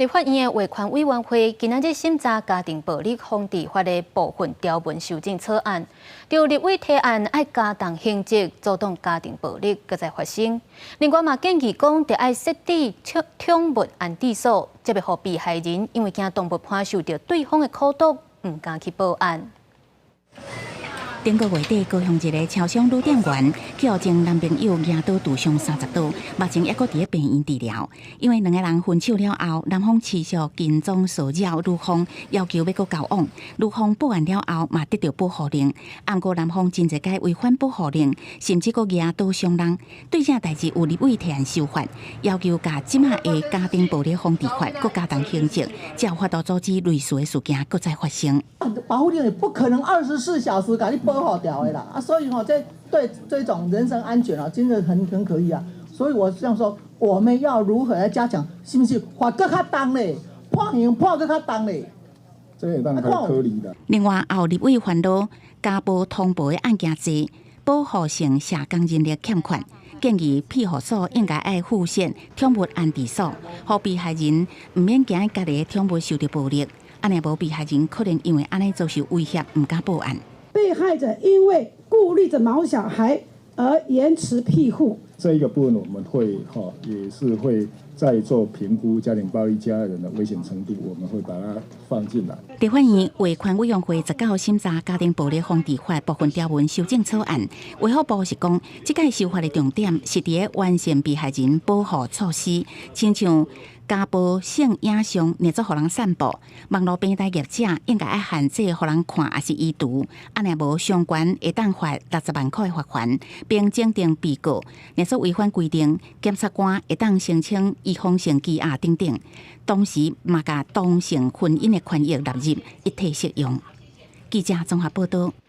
立法院的衛權委員會今仔日審查家庭暴力防治法的部分條文修正草案，有立委提案愛加重刑責，阻擋家庭暴力閣再發生。另外嘛建議講，著愛設置寵物安置所，才袂予被害人因為驚動物伴受著對方的苦毒，毋敢去報案。頂個月底，高雄一个超商女店員去予前男朋友舉刀揬傷30刀，目前猶閣佇咧病院治療。因為兩个人分手了後，男方持續跟蹤騷擾女方，要求欲閣交往。女方報案了後，嘛得著保護令。毋過男方真濟擺違反保護令，甚至閣舉刀傷人。對這代誌有立委提案修法，要求共這馬的家庭暴力防治法閣加重刑責，才有法度阻止類似的事件閣再發生。保護令也不可能24小時共你保護牢的啦，啊，所以吼，這對這種人身安全啊，真的很可疑啊。所以我想說，我們要如何來加強？是毋是罰閣較重咧？判刑判閣較重咧？這會當較可理啦。另外，也有立委煩惱家暴通報的案件濟，保護性社工人力欠缺，建議庇護所應該愛附設寵物安置所，予被害人毋免驚家己的寵物受著暴力。按呢無被害人可能因為按呢遭受威脅，毋敢報案。被害者因為顧慮着毛小孩而延遲庇護。這一個部分我們會哈，也是會再做評估家庭暴力加害人的危險程度，我們會把它放進來。立法院衛權委員會19號審查家庭暴力防治法部分條文修正草案，衛福部是講，這擺修法的重點是佇咧完善被害人保護措施，親像家暴性影像若做予人散布，網路平台業者應該愛限制予人看，抑是移除，按呢無相關會當罰60萬塊罰款，並檢定被告，若做違反規定，檢察官會當申請預防性羈押等等。同時嘛共同性婚姻的權益納入一體適用。記者綜合報道。